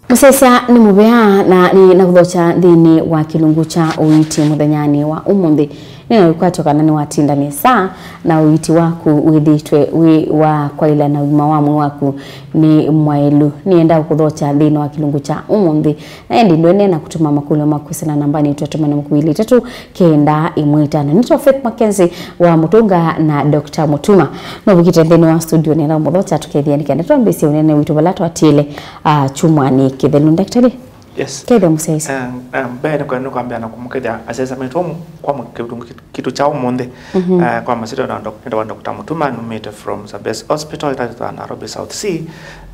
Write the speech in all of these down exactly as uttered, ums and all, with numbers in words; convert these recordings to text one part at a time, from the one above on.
Mũsyaĩĩsya nĩ mũvea na nĩ na kũthokya nthĩnĩ wa kĩlungu kya ũiiti mũthenyanĩ wa ũmũnthĩ. Nĩ na wĩkwatyo kana nĩwatinda nesa na ũiiti waku wĩthĩĩtwe wĩ wa kwaĩla na ũima wa mwĩĩ waku nĩ mwaĩlu. Nĩenda kũkũthokya nthĩnĩ wa kĩlungu kya ũmũnthĩ. Na ĩndĩ ndwene na kũtũma makũlyo maku kwĩsĩla nambanĩ ĩtũ, tũmane mũkuĩli ĩtatũ kenda ĩmwe ĩtano. Nĩtwa Faith Mackenzie wa Mũtũnga na Doctor Mũtuma. No vukite nthĩnĩ wa studio nĩenda ũmũthokya tũkethĩa nĩ kenda twambĩĩsye ũnene witũ vala twatiĩle, ah, kyumwanĩ kĩthelu. Ndakĩtalĩ? Yes. Kethĩa mũsyaĩĩsya. Um, um, mbee nĩ kwa-, nĩ kwambĩa na kũmũkethya asyaĩĩsya maitũ kwa mũ-, kĩlungu kĩ-, kĩtũ kya ũmũnthĩ. Mhm. Eh, kwa masyĩtwa na Doc-, nĩtawa Doctor Mũtuma, numĩte from Sabes Hospital, ĩtatĩtwa Nairobi South C,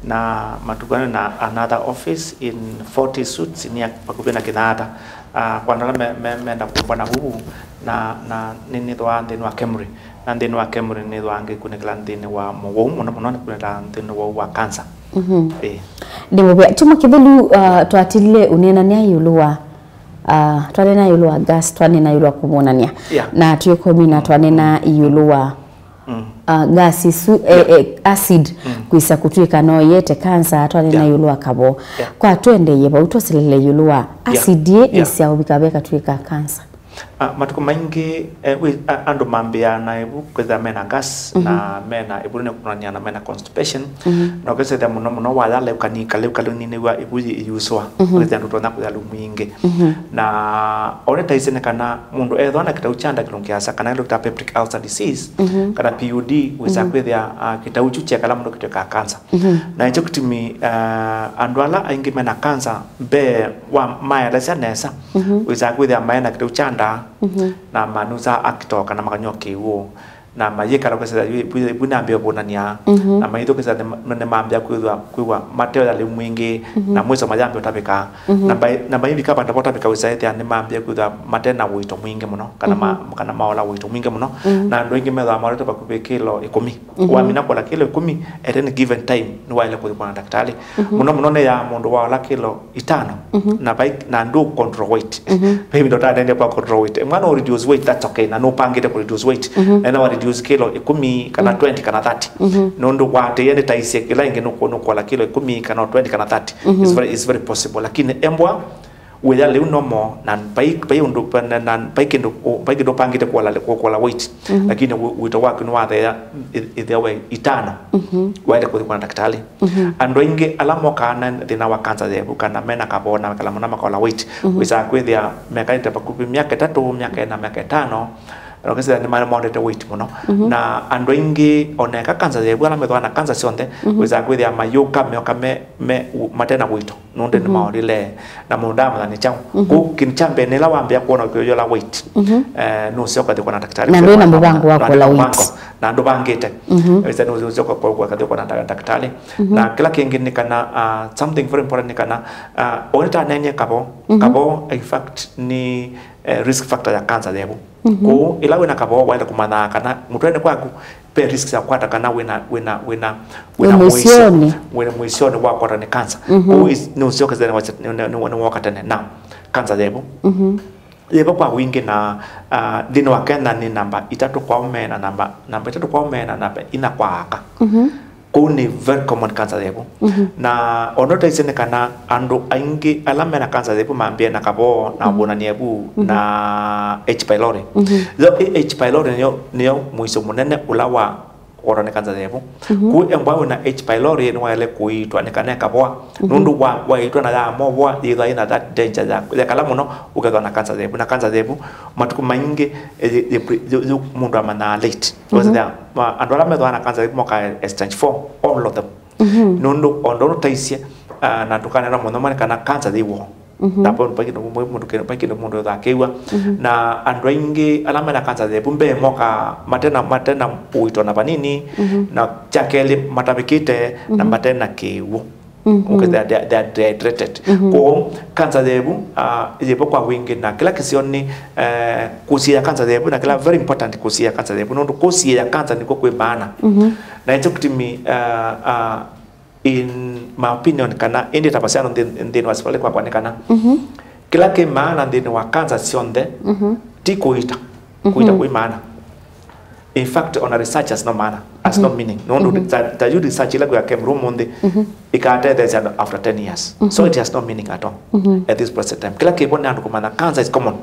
na matukũ aa nĩ na another office in forty Suites, near, vakuvĩ na Kenyatta. Ah, kwa andũ ala me-, me-, menda kũmbona vuvu, na, na nĩ-, nĩthĩawa nthĩnĩ wa KEMRI. Na nthĩnĩ wa KEMRI nĩthĩawa ngĩkunĩkĩla nthĩnĩ wa mũwau mũno mũno, nĩkunĩkĩla nthĩnĩ wa ũwau wa cancer. Mhm. Ĩĩ. Ndĩ mũvea. Kyumwa kĩthelu, ah, twatilile ũneenanĩa ĩũlũ wa, ah, twanena ĩũlũ wa gas, twanena ĩũlũ wa kũvũnany'a. Yeah. Na twĩkomina twanena ĩũlũ wa, mm, ah, gas isu, eh, yeah, eh, acid, mm, kwĩsa kũtw'ĩka no ĩete cancer, twanena, yeah, ĩũlũ wa kavoo. Yeah. Kwa twendeeye vau, twasilĩle ĩũlũ wa, yeah, acid ĩ, yeah, ĩsa ũvika ve katw'ĩka cancer. Ah, matukũ maingĩ, eh, wĩ-, a-, andũ mambĩaa na ĩvu kwĩthĩa mena gas, mhm, na mena ĩvu nĩ kũnania na mena constipation. Mhm. Na ũkĩsethĩa mũno mũno waya lĩu kanini, kalĩu kalĩu nĩnĩw'a ĩvu yĩ-, ĩyusũa. Mhm. Ũkĩsethĩa ndũtonya kũya lĩu mwingĩ. Mhm. Na one taisye nĩ kana mũndũ ethwa na kĩtau kya nda kĩlũngĩasa kana ĩla twĩtaa peptic ulcer disease, mhm, kana P U D, wĩsa, mhm, kwĩthĩa, ah, kĩtau kyu kyekala mũndũ kĩtw'ĩkaa cancer. Mhm. Na nĩkyo kĩtumi, ah, andũ ala aingĩ mena cancer mbee wa maelesya nesa, mhm, wĩsaa kwĩthĩa maĩ na kĩtau kya nda, mhm, na manusaa Acto kana makanywa kĩw'ũ, na mayĩkala ũkĩsethĩa yu ĩvu nambĩa ũvũnany'a, mhm, na maitho ũkĩsethĩa nĩ, nĩ mambĩa kwĩthwa, kwĩw'a mateoya lĩu mwingĩ, mhm, na mwiso mayambĩa ũtavĩka. Mhm. Na mai-, na maivika vandũ va ũtavĩka wĩsaa ĩthĩa nĩ mambĩa kwĩthwa mate na ũito mwingĩ mũno, kana ma-, mhm, kana maola ũito mwingĩ mũno. Mhm. Na andũ aingĩ methwa maolete vakuvĩ kĩlo ĩkũmi. Mhm. Wamina kũola kĩlo ĩkũmi, at any given time, nĩwaĩle kũthi kwona ndakĩtalĩ. Mhm. Mũno mũno nĩ ya mũndũ waola kĩlo itano, mhm, na vai, na ndũ control weight. Mhm. Ve ĩvinda ũtanendie kwa control weight. Mwana ũ reduce weight, that's okay, na nũpangĩte kũ reduce weight. Mhm. Ena wa reduce kĩlo ĩkũmi, kana, mhm, twenty, kana thirty. Mhm. Nũndũ waatĩĩe nĩ taisye ĩla ĩngĩ nũkũ-, nũkũola kĩlo ĩkũmi, kana twenty, kana thirty. Mhm. It's very, it's very possible. Lakini embwa, wĩya lĩu normal, na vai, vai ũndũ, na, na vai kĩndũ, vai kĩndũ ũpangĩte kũola, kũ-, kũola weight, mhm, lakini ũ-, ũito waku nĩwatheea, ĩ-, ĩthĩa we itano, mhm, waĩle kũthi kwona ndakĩtalĩ. Mhm. Andũ aingĩ ala mokaa na thĩna wa cancer ya ĩvu kana mena kavoo na kala mũno makaola weight, mhm, wĩsaa kwĩthĩa mekalĩte vakuvĩ myaka ĩtatũ, myaka ĩna, myaka ĩtano, na ũkĩsĩthĩa nĩmaondete weight mũno. Mhm. Na andũ aingĩ oneka cancer ya ĩvu ala methĩwa na cancer syonthe, mhm, wĩsaa kwĩthĩa mayũka, meoka me, me, mate na ũito. Nũndũ, mhm, nĩmaolile, na mũndũ amanya nĩ kyaũ. Mhm. Kũu kĩndũ kya mbee nĩ ĩla wambĩa kwona ũkĩoyola weight, mhm, eh, nũsyoka thi kwona ndakĩtalĩ. Na ndwĩ na mũvango wa kũola weight. Na ndũvangĩte. Mhm. Wĩsa nũsyoka kwa, kwa, kathi kwona nda-, ndakĩtalĩ. Mhm. Na kĩla kĩngĩ nĩ kana, ah, something very important nĩ kana, ah, ũnĩtanenie kavoo. Mhm. Kavoo, in fact, nĩ, eh, risk factor ya cancer ya ĩvu. Mhm. Kũu, ĩla wĩna kavoo, waĩle kũmanya kana mũtwenĩ kwaku, ve risk ya kwata kana wĩna, wĩna, wĩna, wĩ wĩna mũisyonĩ, wĩna mũisyonĩ wa kwata nĩ cancer. Mhm. Kũu is-, nĩ ũsyokezete nĩ, nĩ, nĩ, nĩwoka tene na cancer ya ĩvu. Mhm. Yĩvo kwa wingĩ na, ah, nthĩnĩ wa Kenya nĩ namba itatũ kwa ũme na namba, namba itatũ kwa ũme na namba inya kwa aka. Mhm. Kũu nĩ very common cancer ya ĩvu. Mhm. Na ũndũ taisye nĩ kana andũ aingĩ ala mena cancer ya ĩvu mambĩe na kavoo na, mhm, ũvũnany'a ĩvu, mhm, na H. pylori. Mhm. Yo, ĩ H. pylori nĩyo, nĩyo mũisyo mũnene ũla wa kũkwatwa nĩ cancer ya ĩvu. Mhm. Kũu embwa wĩna H. pylori nĩwaĩle kũiitwa nĩ kana ĩkavoa. Mhm. Nũndũ wa, waitwa na yamovoa, yĩthwa yĩna that danger ya, ya kala mũno ũkethwa na cancer ya ĩvu. Na cancer ya ĩvu, matukũ maingĩ, ĩ, ĩ, ĩ, ĩ, ĩ, mũndũ amanyaa late. Mhm. Wĩsĩthĩa, ma-, andũ ala methĩwa na cancer ya ĩvu mokaa stage four, all of them. Mhm. Nũndũ o ndũ taisye, ah, na ndũkanena mũno mane kana cancer yĩ woo. Mhm. Na po, vai kĩndũ mũndũ, mũndũ kĩ-, vai kĩndũ mũndũ ethakĩw'a. Mhm. Na andũ aingĩ ala mena cancer ya ĩvu mbee mokaa matena, matena ũito na vanini, mhm, na kya kelĩ matavĩkĩte, na, mhm, matena kĩw'ũ. Mhm. Ũkethĩa they are, they are dehydrated. Mhm. Kwoou cancer ya ĩvu, ah, yĩvo kwa wingĩ na kĩla kĩsionĩ, eh, kũsiĩĩa cancer ya ĩvu na kĩla very important kũsiĩĩa cancer ya ĩvu, nũndũ kũsiĩĩa cancer nĩkw'o kwĩ maana. Mhm. Na ĩkyo kĩtumi, ah, ah, in my opinion, kana ĩndĩ ta vasiano nthĩ-, nthĩnĩ wa sivalĩ kwakwa nĩ kana, mhm, kĩla kĩ maana nthĩnĩ wa cancer syonthe, mhm, ti kũita. Kũita, mhm, kwĩ maana. In fact, ona researchers no maana. As Has no meaning. Nũndũ ta, ta yu research ila kwĩka Kemru ũmũnthĩ, ĩkatetheesya andũ after ten years. So it has no meaning at all at this present time. Kĩla kĩvo nĩ andũ kũmanya cancer is common.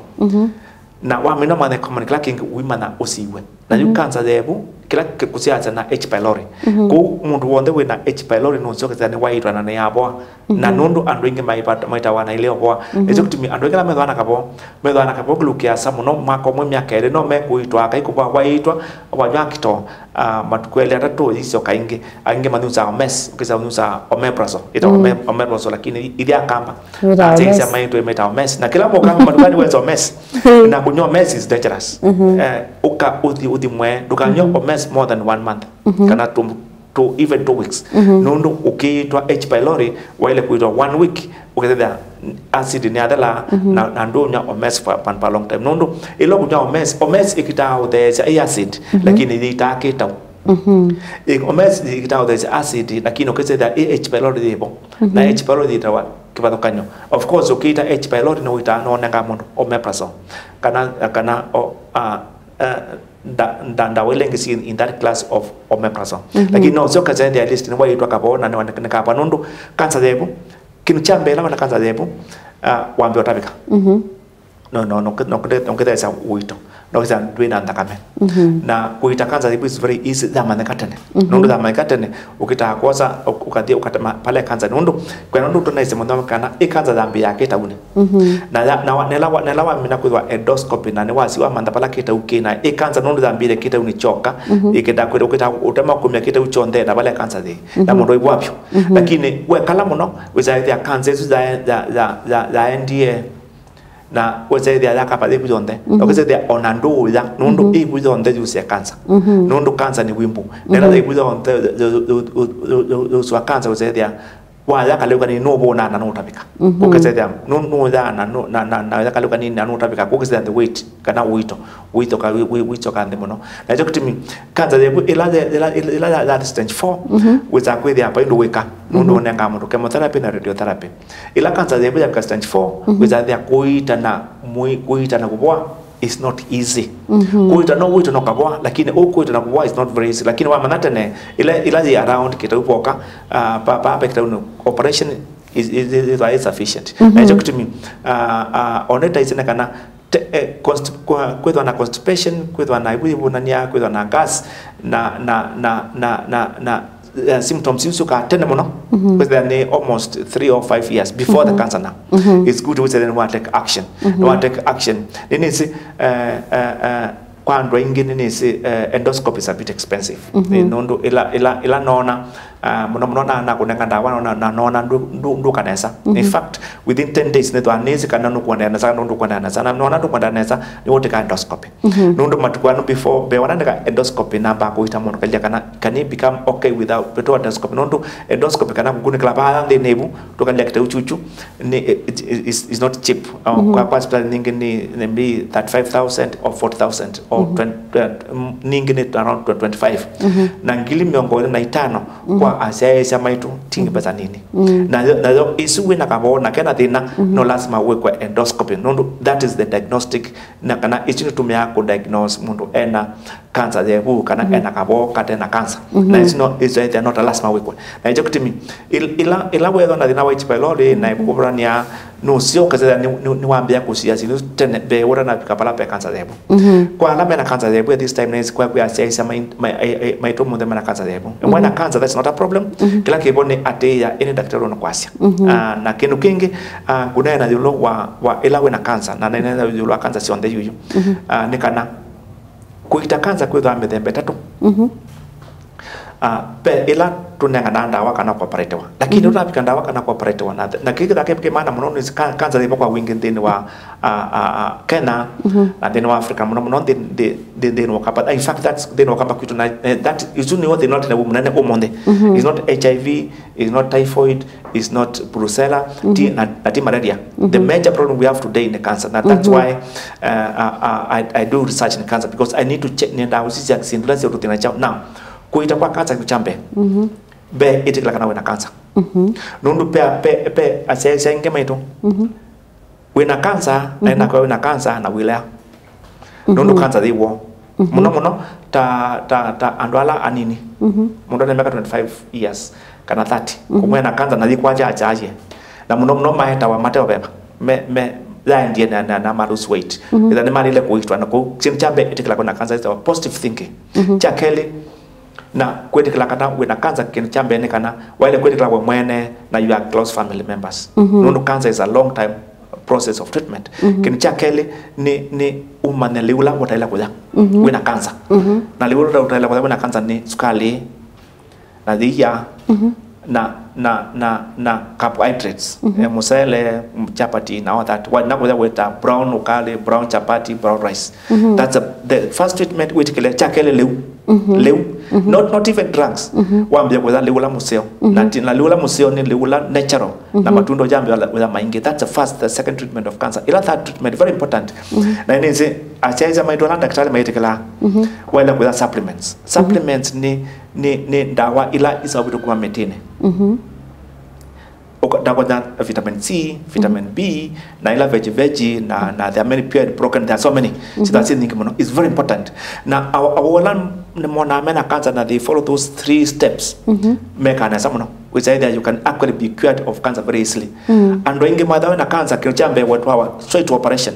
Na wamina manya common, kĩla kĩngĩ ũimanya ũsiwe. Na yu cancer yevu, kĩla kĩkũsiasya na H. pylori. Kũu mũndũ w'onthe wĩ na H. pylori nũsyoka nĩ waitwa na nĩ yavoa. Na nũndũ andũ aingĩ maivata-, maitawa na ilĩ ũvoa. Nĩkyo kĩtumi andũ aingĩ ala methwa na kavoo, methwa na kavoo kũlukĩa asa mũno, mwaka ũmwe, myaka ĩlĩ, no mekũitwa, akaikũvoa waitwa, wanywa kito, ah, matukũ elĩ atatũ, yĩsyoka ĩngĩ. Aingĩ manyusaa Omes, ũkĩsa ũnyusaa omeprazole, ĩtawa ome-, omeprazole, lakini i-, ithi Akamba. Wĩtawa Omes. Ateisya maitũ metawa Omes. Na kĩla mũka matukani wesa Omes, na kũnywa Omes is dangerous. Eh, ũka ũthi, ũthi mwe, ndũkanywa Omes more than one month. Kana two, two, even two weeks. Nũndũ ũkĩitwa H. pylori, waile kwĩtwa one week, ũkethĩa acid nĩ athela, na, na ndũnywa Omes for, for, for a long time. Nũndũ ĩla ũkũnywa Omes, Omes ĩkitaa ũtheesya ĩ acid, lakini yĩitaa kĩtau. Ĩ, Omes ĩkitaa ũtheesya acid, lakini ũkĩsethĩa ĩ H. pylori yĩvo. Na H. pylori yĩtawa kĩvathũkany'o. Of course, ũkĩita H. pylori nĩ ũitaa nonenga mũndũ omeprazole. Kana, kana, o, a, eh, nda-, nda-, ndawa ila ingĩ syĩ in that class of omeprazole. Lakini no syo kasethĩa list nĩ waitwa kavoo na nĩ wa-, nĩ kavwa nũndũ cancer yevu, kĩndũ kya mbee ĩla wĩna cancer yevu, ah, wambĩa ũtavĩka. No, no, no, no, no, no kĩtheesya ũito. No kĩtheesya ndwĩ na nthakame. Na kũita cancer yevu is very easy, yamanyĩka tene. Nũndũ yamanyĩka tene, ũkĩtaa kwosa, ũ-, ũkathi ũkatema pale cancer. Nũndũ, kwena nũndũ tũnaisye mũno kana ĩ cancer yambĩĩa kĩtaunĩ. Na ya, na wa-, nela wa-, nela wamina kwĩthwa endoscopy na nĩ wasi wamantha vala kĩtau kĩ na ĩ cancer nũndũ yambĩĩre kĩtaunĩ kyoka, ĩkenda kwĩthwa ũkĩta ũtema kumya kĩtau kyonthe na vala cancer yĩ. Na mũndũ aivwa vyũ. Lakini wekala mũno, wĩsaĩthĩa cancer ĩsu ya, ya, ya, ya, yaendie na wĩsaĩthĩa yakamba yĩvu yonthe. Na ũkĩsethĩa ona ndũũya, nũndũ ĩvu yonthe yusĩe cancer. Nũndũ cancer nĩ wimbu. Nela yĩvu yonthe yuswa cancer wĩsaĩthĩa waya kalĩu kanini nũvũnaa na nũtavĩka. Ũkĩsethĩa nũ-, nũyaa na nũ-, na, na, na waya kalĩu kanini na nũtavĩka. Ũkĩsethĩa the weight, kana ũito, ũito ka wi-, wi-, wĩtyoka nthĩ mũno. Na ĩkyo kĩtumi, cancer yevu ĩla ye-, ĩla, ĩla, ĩla ya, ya stage four, wĩsaa kwĩthĩa vai ndũwĩka. Nũndũ ũnengaa mũndũ chemotherapy na radiotherapy. Ĩla cancer yevu yavika stage four, wĩsaa thĩa kũitana, mũi-, kũitana kũvoa is not easy. Kũita no wĩtwe no kavoa, lakini ũ kũita na kũvoa is not very easy. Lakini wamanya tene, ila, ila yĩ around kĩtau voka, ah, pa, pa, pa kĩtau no operation is, is, is, is sufficient. Na ĩkyo kĩtumi, ah, ah, oneta isene kana te-, eh, constip-, kwa-, kwĩthwa na constipation, kwĩthwa na ĩvu yĩvũnany'a, kwĩthwa na gas, na, na, na, na, na, na, eh, symptoms isu syũkaa tene mũno, kwĩthĩa nĩ almost three or five years before the cancer now. It's good to say then wa take action. Nĩ wa take action. Nĩnĩsĩ, eh, eh, eh, kwa andũ aingĩ nĩnĩsĩ, eh, endoscopy is a bit expensive. Eh, nũndũ ĩla, ĩla, ĩla noona, ah, mũno mũno na, na kũnenga ndawa, na, na noona ndũ-, ndũ-, ndũka nesa. In fact, within ten days, nĩthwa nĩsĩ kana nũkũendaa nesa, kana ndũkũendaa nesa. Na noona ndũkũendaa nesa, nĩw'o ũtĩka endoscopy. Nũndũ matukũ anu before, mbee wanandĩka endoscopy, nambaa kũita mũndũ kalya kana, can he become okay without, before endoscopy? Nũndũ endoscopy kana kũkunĩkĩla vaya nthĩnĩ ĩvu, tũkalya kĩteu chuchu, nĩ, it, it, is, is not cheap. Uh, kwa, kwa hospitali nyingĩ nĩ, nĩ mbei thirty-five thousand or forty thousand or twenty, twenty, mm, nyingĩ nĩ around twenty-five. Na ngili mĩongo ĩlĩ na itano kwa asyaĩĩsya maitũ, ti mbesa nini. Nayo, nayo isu wĩna kavoo na kena thĩna, no lasima wĩkwe endoscopy. Nũndũ that is the diagnostic, na kana isu nĩtũmĩaa kũ diagnose mũndũ ena cancer ya ĩvu kana ena kavoo kate na cancer. Na isu no, isu ethĩa no ta lasima wĩkwe. Na ĩkyo kĩtumi, il-, ila, ila wethwa na thĩna wa H. pylori na ĩkũvũrania, nũseo ũkasethĩa nĩ, nĩ, nĩwambĩĩa kũsia syĩndũ tene, mbee ũtanavika vala ve cancer ya ĩvu. Kwa ala mena cancer ya ĩvu at this time, nĩsĩ kwa kwĩ asyaĩĩsya mai-, mai-, ai-, ai-, maitũ mũnthe mena cancer ya ĩvu. Ĩmwe na cancer, that's not a problem. Kĩla kĩvo nĩ atĩĩa, ĩnĩ ndakĩtalĩ nĩ kwasya. Ah, na kĩndũ kĩngĩ, ah, ngũneena ĩũlũ wa, wa ĩla wĩna cancer, na nĩneena ĩũlũ wa cancer syonthe yuyu. Ah, nĩ kana kũita cancer kwĩthwa mĩthemba ĩtatũ. Ah, ve ĩla tũnenganaa ndawa kana kũoperatiwa. Lakini ũtavika ndawa kana kũoperatiwa na, na kĩkĩ thake kĩmana mũno nĩ ka-, cancer yĩvo kwa wingĩ nthĩnĩ wa, ah, ah, ah, Kenya, na nthĩnĩ wa Africa mũno mũno nthĩ-, nthĩ-, nthĩ-, nthĩnĩ wa Ũkamba. In fact, that's nthĩnĩ wa Ũkamba kwitũ na, eh, that, isu nĩyo thĩna ũtĩ naw'o mũnene ũmũnthĩ. It's not H I V, it's not typhoid, it's not brucella, ti, na, na ti malaria. The major problem we have today nĩ cancer. Na that's why, uh, uh, uh, I, I do research in cancer because I need to check, nĩendaa ũsisya syĩndũ ila syaũtũthĩna kyaũ. Now, kũita kwa cancer kĩu kya mbee, mbee ĩtĩkĩla kana wĩna cancer. Nũndũ pe, pe, pe asyaĩĩsya aingĩ maitũ, wĩna cancer, na ĩnakwĩa wĩna cancer na wĩlea. Nũndũ cancer yĩ woo. Mũno mũno ta, ta, ta andũ ala anini. Mũndũ ena mĩaka twenty-five years kana thirty. Kũmwĩa na kanza na yĩkwatya akyaaye. Na mũno mũno maetawa mate oveva. Me, me, yaendie na, na, na ma lose weight. Ĩtha nĩmalile kũitwa na kũu. Kĩndũ kya mbee ĩtĩkĩla kwĩna kanza ĩtawa positive thinking. Kya kelĩ, na kwĩtĩkĩla kana wĩna kanza, kĩndũ kya mbee nĩ kana waĩle kwĩtĩkĩla we mwene na your close family members. Nũndũ cancer is a long time process of treatment. Kĩndũ kya kelĩ nĩ, nĩ ũmanye lĩu ũla ũtaĩle kũya wĩna kanza. Na lĩu ũla ũtaĩle kũya wĩna kanza nĩ sukalĩ, na yĩia, na, na, na, na carbohydrates, eh, mũsele, chapati, na all that. Wa, na kũya wĩta brown ũkalĩ, brown chapati, brown rice. That's a, the first treatment, wĩtĩkĩle kya kelĩ lĩu. Lĩu. Not, not even drugs. Wambia kũya lĩu ũla mũseo. Na ti, na lĩu ũla mũseo nĩ lĩu ũla natural. Na matunda ũyambia ũla, ũya maingĩ. That's the first, the second treatment of cancer. Ĩla third treatment, very important. Na nĩnĩsĩ, asyaĩĩsya maitũ ala ndakĩtalĩ maĩtĩkĩlaa. Waĩle kũya supplements. Supplements nĩ, nĩ, nĩ ndawa ila isaũvĩtwe kuma mĩtĩnĩ. Ũka-, ndakonya vitamin C, vitamin B, na ila veggie veggie, na, na there are many pure and broken, there are so many. Sitha si nyingĩ mũno. It's very important. Na awo, awo ala nĩmonaa mena cancer na they follow those three steps, mekaa nesa mũno. Which either you can actually be cured of cancer very easily. Andũ aingĩ mathawe na cancer, kĩndũ kya mbee watwawa straight to operation,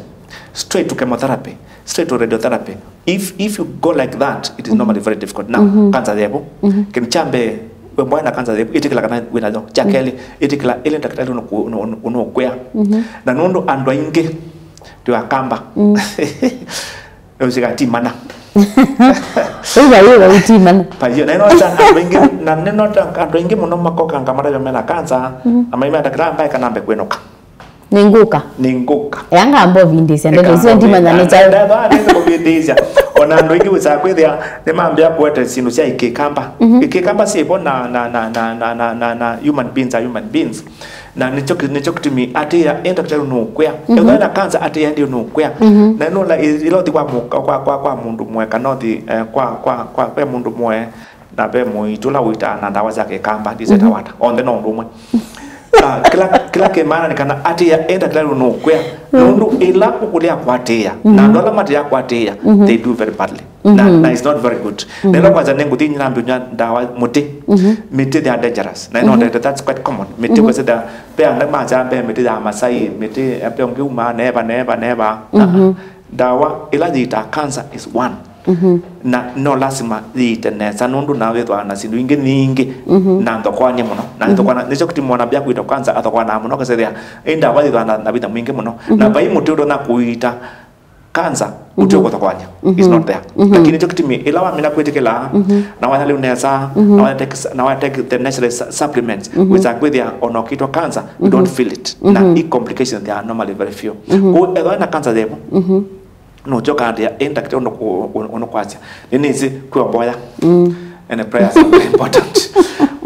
straight to chemotherapy, straight to radiotherapy. If, if you go like that, it is normally very difficult. Now, cancer yevo. Kĩndũ kya mbee, we mboya na cancer yevo, ĩtĩkĩla kana wĩna yo. Kya kelĩ, ĩtĩkĩla ĩla ndakĩtalĩ ũnũkwĩa. Na nũndũ andũ aingĩ twĩ Akamba. Ũsika ti mana. Ũiva, ũiva, ti mana. Paio, na ĩno ta andũ aingĩ, na nĩno ta andũ aingĩ mũno makokanga matavya mena cancer, na maimea ndakĩtalĩ ambaye kana ambe kwĩnũka. Nĩngũka. Nĩngũka. Ea ngamba ũvindĩsya, ndeto icio ndimanya nĩ kyaũ. Ndetha nĩnĩkũvindĩsya. Ona andũ aingĩ wĩsaa kwĩthĩa nĩmambĩa kũete syĩndũ sya ikĩkamba. Ikĩkamba syĩvo na, na, na human beings are human beings. Na nĩkyo kĩ-, nĩkyo kĩtumi atĩa ĩ ndakĩtalĩ nũkwĩa. Ethwa ena kanza atĩa ĩndĩ nũkwĩa. Na nũla ĩ-, ĩla ũthi kwa mũka-, kwa, kwa, kwa mũndũ mũe kana ũthi, eh, kwa, kwa, kwa, kwa mũndũ mũe, na ve mũitu ũla ũitaa na ndawa sya kĩkamba, ndiseta wata, onthe no ũndũ ũmwe. Ah, kĩla, kĩla kĩmaana nĩ kana atĩa enda kĩla nũkwĩa, nũndũ ĩla ũkũlea kwatĩĩa, na andũ ala matĩa kwatĩĩa, they do very badly. Na, na it's not very good. Na ĩla kwanza nĩ ngũthi nyina mbĩnya ndawa mũtĩ, mĩtĩ they are dangerous. Na ĩno ndete, that's quite common. Mĩtĩ kwesĩta, pe anda macha mbe mĩtĩ ya Masai, mĩtĩ, eh, pe ũngĩ uma, never, never, never. Ah, ah. Ndawa ĩla yĩitaa cancer is one. Na no lasima yĩite nesa, nũndũ nayo yĩthwaa na syĩndũ ingĩ nyingĩ na nthokoany'e mũno. Na nthokoana, nĩkyo kĩtumi mwana mbĩa kwĩtwa cancer athokoanaa mũno, kasethĩa ĩ ndawa yĩthwaa na, na vinya mwingĩ mũno. Na vai mũtĩ ũtonya kũiita cancer ũtĩ ũkũthokoany'a. Is not there. Lakini nĩkyo kĩtumi ĩla wamina kwĩtĩkĩla, na waya lĩu nesa, na waya take, na waya take the necessary su-, supplements, wĩsa kwĩthĩa ona ũkĩtwa cancer, you don't feel it. Na i complications, they are normally very few. Kwoou ethwa wĩna cancer yevo, nũkyoka ndia, ĩ ndakĩtalĩ ũnũkwasya. Nĩnĩsĩ kwĩ mboya. And prayers are very important.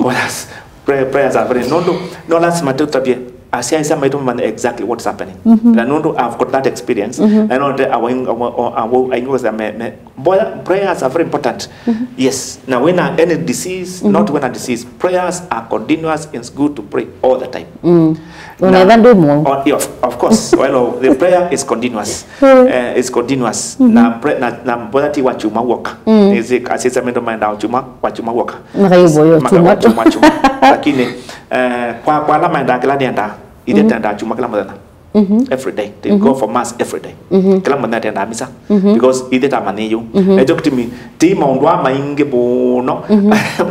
Prayers, pray-, prayers are very, nũndũ no lasima tũtavye asyaĩĩsya maitũ mamenye exactly what's happening. Na nũndũ I've got that experience. Na no te awa aingĩ wesa me, me, mboya, prayers are very important. Yes. Na wĩna any disease, not wĩna disease, prayers are continuous. It's good to pray all the time. Ona ethwa ndwĩ mũwau. Oh, yeah, of, of course. Well, the prayer is continuous. Eh, it's continuous. Na pre-, na, na mboya ti wa kyumwa w'oka. Nĩsĩ asyaĩĩsya maitũ maendaa kyumwa, wa kyumwa w'oka. Makaivoya kyumwa. Makaivoya kyumwa. Lakini, eh, kwa, kwa ala maendaa kĩla nĩendaa, ithyĩ tũendaa kyumwa kĩla mũthenya. Every day. They go for mass every day. Kĩla mũthenya tũendaa misa. Because ithyĩ twamanyĩie. Nĩkyo kĩtumi ti maũndũ aa maingĩ mũno.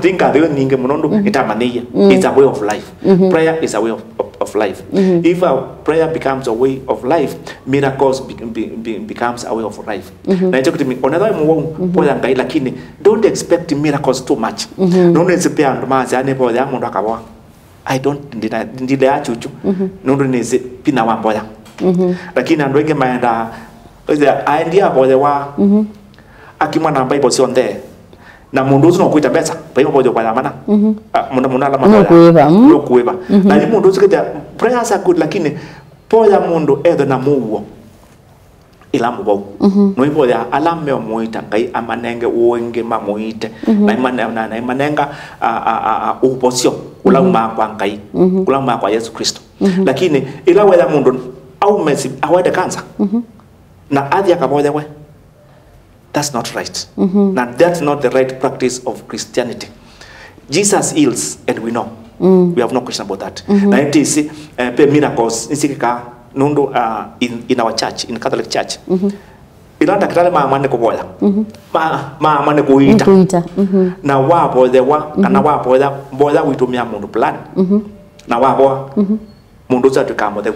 Ti ngatho ĩyo nyingĩ mũno, nũndũ nĩtwamanyĩie. It's a way of life. Prayer is a way of, of, of life. If a prayer becomes a way of life, miracles be, be, be, becomes a way of life. Na nĩkyo kĩtumi, ona ethwa wĩ mũwau, voya Ngai, lakini don't expect miracles too much. Nũndũ nĩsĩ ve andũ masyaa nĩvoyaa mũndũ akavoa. I don't, ndina, ndilea chuchu. Nũndũ nĩsĩ vinya wa mboya. Lakini andũ aingĩ maendaa, aendi avoyewa, akimwa na Bible syonthe. Na mũndũ ũsu no kwĩta mbesa, Bible voyo kwa yamana. Ah, mũndũ, mũndũ ala mavoya. Nũkũĩva. Nũkũĩva. Na yu mũndũ ũsu kĩta, prayers are good, lakini voya mũndũ ethe na mũuo. Ĩla mũvau. Noivoya ala meũmũita Ngai amanenge ũĩngĩ mamũite, na imane-, na, na imanenga, a, a, a, a, ũvosyo ũla umaa kwa Ngai, ũla umaa kwa Yesu Kristo. Lakini ĩla weya mũndũ aume si-, awete kanza, na athi akavoyewe, That's not right. Mm-hmm. And that's not the right practice of Christianity. Jesus heals, and we know. Mm. We have no question about that. Mm-hmm. Na ĩtĩsĩ, eh, pe miracles nĩsyĩkĩkaa nũndũ, uh, in, in our church, in Catholic Church. Mm-hmm. Ĩla ndakĩtalĩ maamwa nĩ kũvoya. Mm-hmm. Ma, maamwa nĩ kũiita. Nĩ kũiita. Mm-hmm. Na wavoyewa, kana, mm-hmm, wavoya, mboya wĩtũmĩa mũndũ fulani. Mm-hmm. Na wavoa. Mm-hmm. Mũndũ ũsu atw'ĩkaa mũtheu.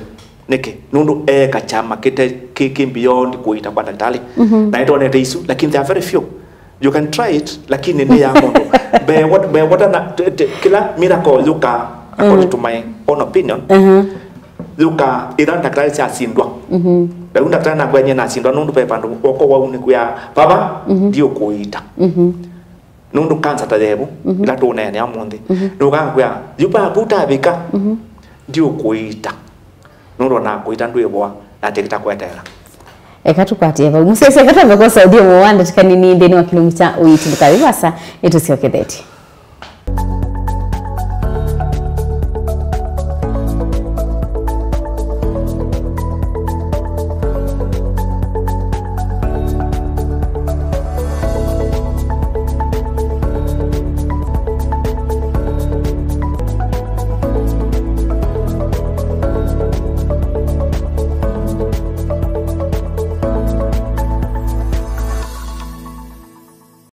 Nĩkĩ? Nũndũ eeka kyama kĩte, kĩ, kĩ beyond kũiita kwa ndakĩtalĩ. Mm-hmm. Na nĩtwonete isu, lakini there are very few. You can try it, lakini nĩ ya mũndũ. Mbee wat-, mbee watana, te, te, kĩla miracle yũkaa, according, mm, to my own opinion, uh-huh, yũkaa ĩla ndakĩtalĩ syasindwa. Mm-hmm. Rĩu ndakĩtalĩ nakwĩa nyie nasindwa, nũndũ ve vandũ woko wau nĩkwĩa, "Vava, mm-hmm, ndiũkũiita." Mm-hmm. Nũndũ kanza ta yevu, mhm, ĩla tũũneenea ũmũnthĩ, mhm, nũkakwĩa, "Yu vavu ũtavika, mhm, ndiũkũiita." Nũndũ ona kũiita ndwĩvoa, na tĩkĩta kweteela. Eka tũkwatĩe vau. Mũsyaĩĩsya, eka twambe kwosa ũthyũmũo wa ndatĩka nini nthĩnĩ wa kĩlungu kya ũiiti. Ndũkaw'e vaasa, nĩtũsyokethetye.